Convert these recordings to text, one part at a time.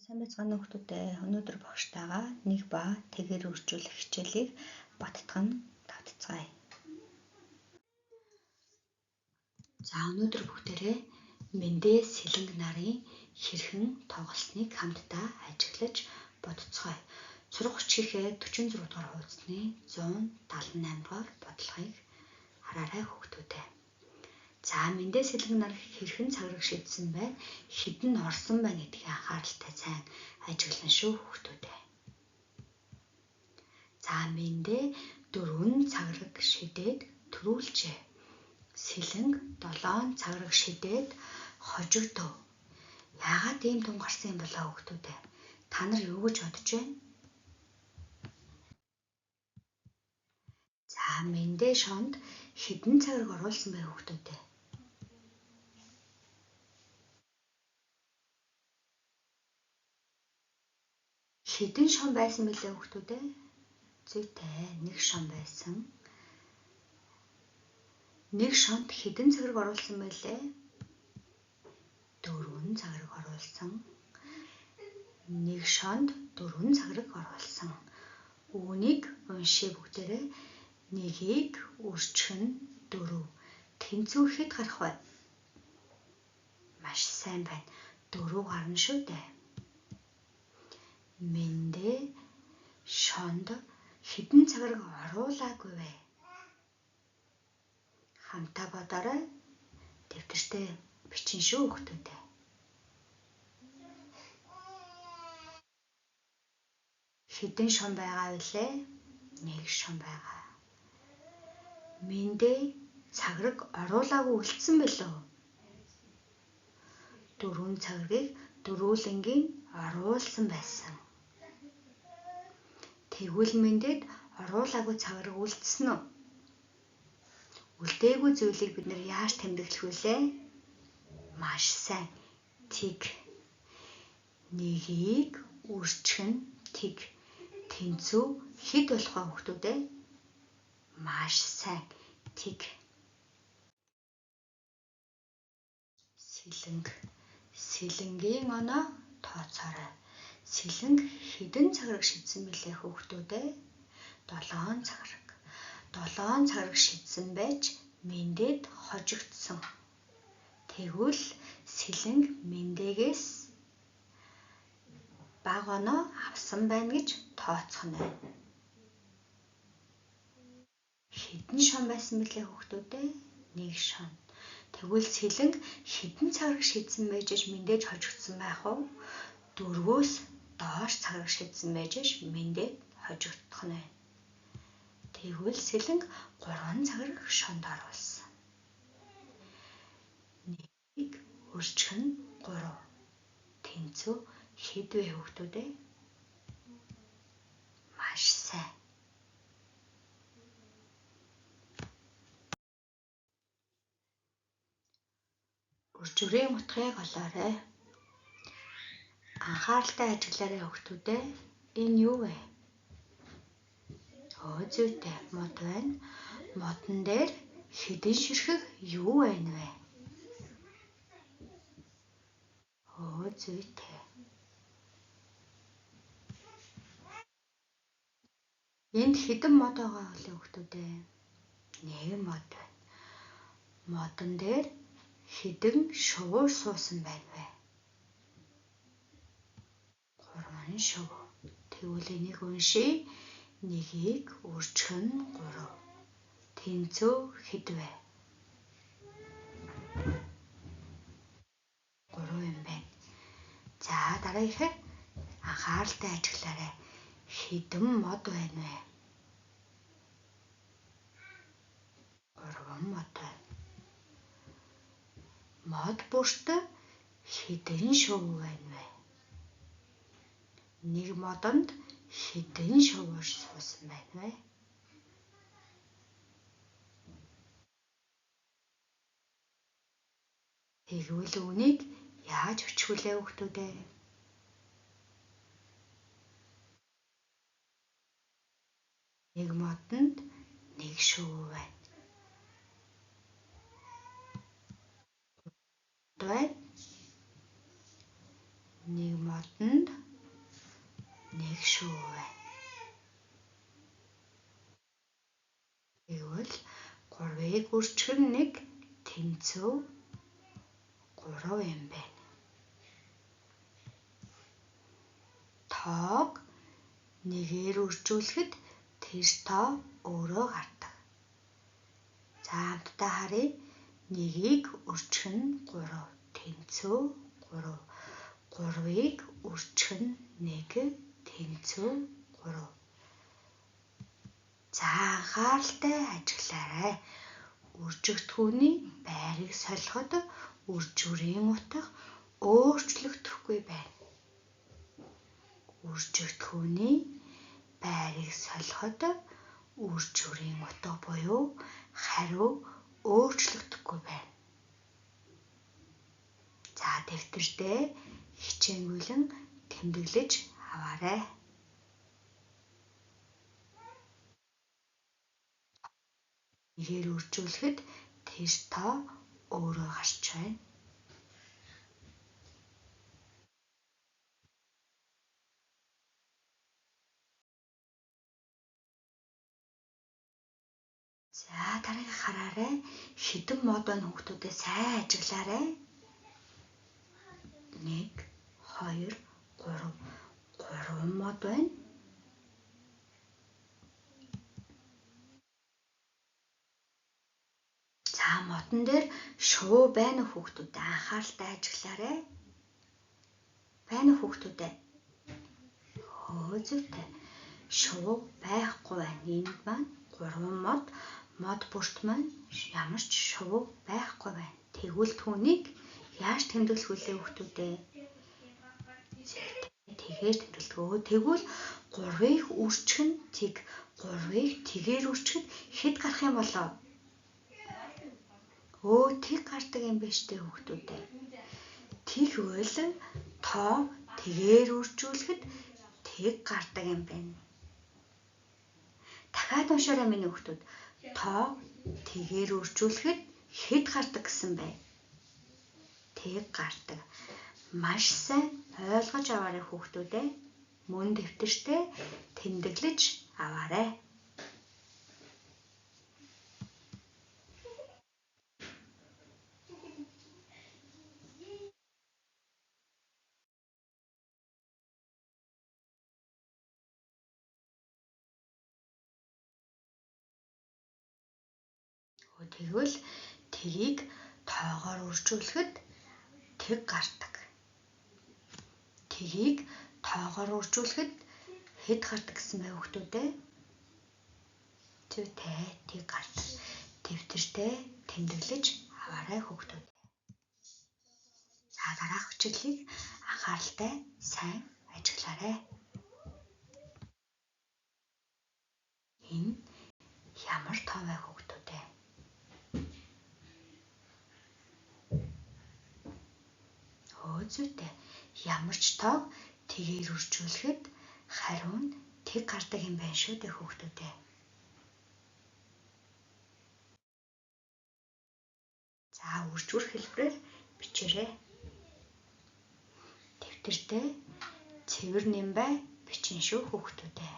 Сайн байцгаана уу хүмүүстээ. Өнөөдөр багштайгаа нэг ба тэгэр үржүүлэх хичээлийг баттган давтацгаая. За өнөөдөр бүгдээрээ Мэндэ Сэлэнг нарын хэрхэн тоглосныг хамтдаа ажиглаж бодцгоё. Сурах хүчийнхээ 46 дугаар хуудасны 178 дугаар бодлогыг хараарай хүүхдүүдээ. За Мэндэ Сэлэнг нар хэрхэн цаграг шидсэн байна, хэдэн орсон байна гэдгийг анхааралтай сайн ажиглана шүү хүүхдүүдээ. За Мэндэ 4 цаграг шидээд төрүүлжээ. Сэлэнг 7 цаграг шидээд хожигдов. Яагаад ийм тун гарсан юм болоо хүүхдүүдээ? Та нар юу гэж бодож байна? За Мэндэ шонд хэдэн цаграг оруулсан бэ хүүхдүүдээ? Хэдэн шон байсан бэлээ хүүхдүүдээ? Зүйтэй, нэг шон байсан. Нэг шонд хэдэн цаграг оруулсан бэлээ? 4 цаграг оруулсан. Нэг шонд 4 цаграг оруулсан. Үүнийг уншия бүгдээрээ. Нэгийг үржих нь 4. Тэнцүү хэд гарах вэ? Маш сайн байна. 4 гарна шүү дээ. Мэндэ шонд хэдэн цаграг оруулаагүй вэ? Хамтаа бодоорой. Дэвтэртээ бичин шүү хүүхдүүдээ. Хэдэн шон байгаа вүлээ? Нэг шон байгаа. Мэндэ цаграг оруулаагүй үлдсэн билүү? 4 цаграгийг дөрвөлнгийн оруулсан байсан. Тэгвэл Мэндэд оруулаагүй цаграг үлдсэн үү? Үлдээгүй зүйлийг бид нэр яаж тэмдэглэх вүлээ? Маш сайн. Тэг. Нэгийг үржих нь тэг. Тэнцүү хэд болох вэ хүүхдүүдээ? Маш сайн. Тэг. Сэлэнг. Сэлэнгийн оноо тооцоорой. Сэлэнг хэдэн цаграг шидсэн бэлээ хүүхдүүдээ? 7 цаграг. 7 цаграг шидсэн байж Мэндэд хожигдсон. Тэгвэл Сэлэнг Мэндэгээс бага оноо авсан байна гэж тооцох нь байна. Хэдэн шон байсан бэлээ хүүхдүүдээ? Нэг шон. Тэгвэл Сэлэнг хэдэн цаграг шидсэн байж Мэндэж хожигдсон байх вэ? 4-өөс доош цаграг шидсэн байж Мэндэд хожигдох нь байна. Тэгвэл Сэлэнг 3 цаграг шонд оруулсан. Нэг үржих нь 3. Тэнцүү хэд вэ хүүхдүүдээ? Маш сайн. Үржвэрийн утгыг олоорой. Анхааралтай ажиглаарай хүүхдүүдээ. Энэ юу вэ? Зүйтэй мод байна. Модон дээр хэдэн ширхэг юу байна вэ? Зүйтэй. Энд хэдэн мод байгаа вэ хүүхдүүдээ? Нэг мод байна. Модон дээр хэдэн шувуу суусан байна вэ? 3 шувуу. Тэгвэл энийг уншия. Нэгийг үржих нь 3. Тэнцүү хэд вэ? 3 юм байна. За дараагийнхыг анхааралтай ажиглаарай. Хэдэн мод байна вэ? 3 мод байна. Мод бүрт хэдэн шувуу байна вэ? Нэг модонд хэдэн шувуу суусан байна вэ? Тэгвэл үүнийг яаж бичих вүлээ хүүхдүүдээ? Нэг модонд нэг шувуу байна. Байна. Нэг модонд нэг шувуу байна. Тэгвэл 3-ыг үржих нь 1 тэнцүү 3 юм байна. Тоог нэгээр үржүүлэхэд тэр тоо өөрөө гардаг. За хамтдаа харъя. 1-ийг үржих нь 3 тэнцүү 3. 3-ыг үржих нь 1 тэнцүү 3. За анхааралтай ажиглаарай. Үржигдэхүүний байрыг солиход үржүүрийн утга өөрчлөгдөхгүй байна. Үржигдэхүүний байрыг солиход үржүүрийн утга буюу хариу өөрчлөгдөхгүй байна. За дэвтэртээ хичээнгүйлэн тэмдэглэж аваарай. Нэгээр үржүүлэхэд тэр тоо өөрөө гарч байна. За дараагийн хараарай. Хэдэн мод байна хүүхдүүдээ сайн ажиглаарай. 1 2 3 3 мод байна. За модон дээр шувуу байна уу хүүхдүүдээ анхааралтай ажиглаарай. Байна уу хүүхдүүдээ? Зүйтэй. Шувуу байхгүй байна. Энд маань 3 мод, мод бүрт маань ямар ч шувуу байхгүй байна. Тэгвэл түүнийг яаж тэмдэглэх вүлээ хүүхдүүдээ? Тэгээр тэмдэглэдэг. Тэгвэл 3-ыг үржих нь тэг, 3-ыг тэгээр үржихэд хэд гарах юм болов? Тэг гардаг юм байна штэ хүүхдүүдээ. Тэгвэл тоо тэгээр үржүүлэхэд тэг гардаг юм байна. Дахиад уншаарай миний хүүхдүүд. Тоо тэгээр үржүүлэхэд хэд гардаг гэсэн бэ? Тэг гардаг. Маш сайн ойлгож аваарай хүүхдүүдээ. Мөн дэвтэртээ тэмдэглэж аваарай. Тэгвэл тэгийг тоогоор үржүүлэхэд тэг гардаг. Тэгийг тоогоор үржүүлэхэд хэд гардаг гэсэн бэ хүүхдүүдээ? Зүйтэй, тэг гардаг. Дэвтэртээ тэмдэглэж аваарай хүүхдүүд. За дараах хичээлийг анхааралтай сайн ажиглаарай. Энэ ямар тоо вэ хүүхдүүдээ? Зүйтэй. Ямар ч тоог тэгээр үржүүлэхэд хариу нь тэг гардаг юм байна шүү дээ хүүхдүүдээ. За үржүүр хэлбэрээр бичээрэй. Дэвтэртээ цэвэр нэмбай бичин шүү хүүхдүүдээ.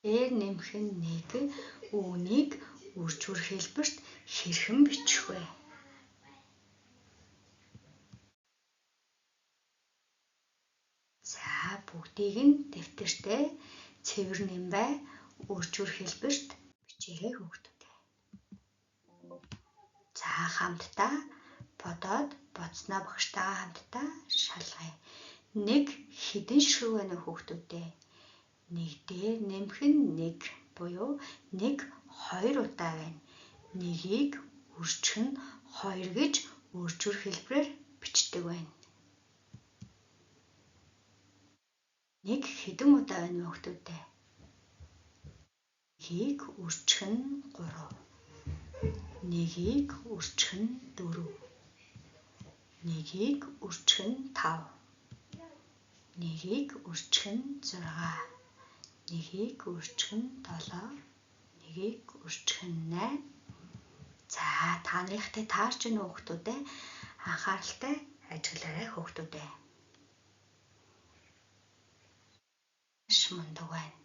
Дээр нэмэх нь 1, үүнийг үржүүр хэлбэрт хэрхэн бичих вэ? За бүгдийг нь дэвтэртээ цэвэр нэмбай үржүүр хэлбэрт бичээрэй хүүхдүүдээ. За хамтдаа бодоод бодсноо багштайгаа хамтдаа шалгая. 1 хэдэн ширхэг байна вэ хүүхдүүдээ? 1 дээр нэмэх нь 1 буюу 1 2 удаа байна. 1-ийг үржих нь 2 гэж үржүүр хэлбэрээр бичдэг байна. 1 хэдэн удаа байна вэ хүүхдүүдээ? 1-ийг үржих нь 3. 1-ийг үржих нь 4. 1-ийг үржих нь 5. 1-ийг үржих нь 6, 1-ийг үржих нь 7, 1-ийг үржих нь 8. За, та нарынхтай таарч байна уу хүүхдүүдээ? Анхааралтай ажиглаарай хүүхдүүдээ. Маш мундаг байна.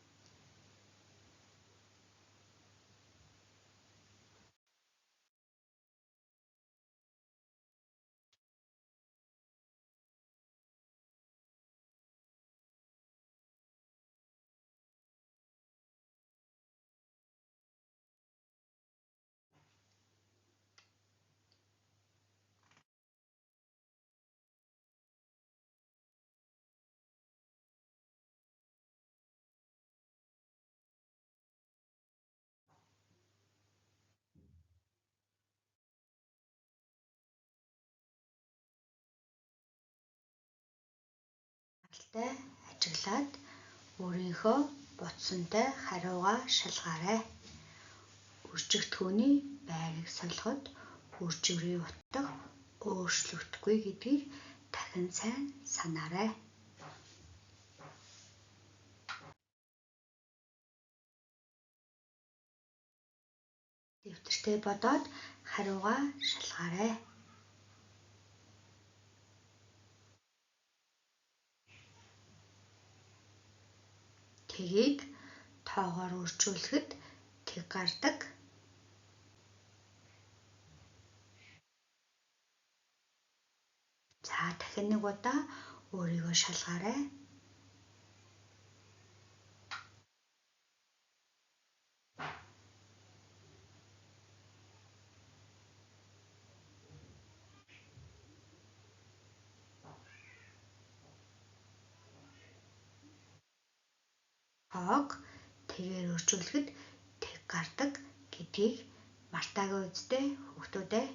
Ажиглаад өөрийнхөө бодсонтой хариугаа шалгаарай. Үржигдэхүүний байрыг солиход үржвэрийн утга өөрчлөгдөхгүй гэдгийг дахин сайн санаарай. Дэвтэртээ бодоод хариугаа шалгаарай. Тэгийг тоогоор үржүүлэхэд тэг гардаг. За, дахин нэг удаа өөрийгөө шалгаарай. Тоог тэгээр үржүүлэхэд тэг гардаг гэдгийг мартаагүй үсттэй хүүхдүүдээ.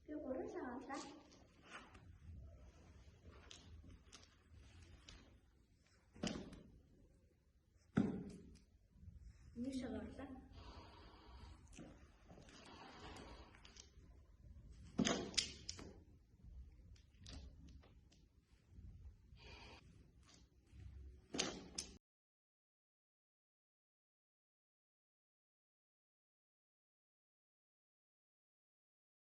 Би 3 шар авлаа. Нэг шар авлаа.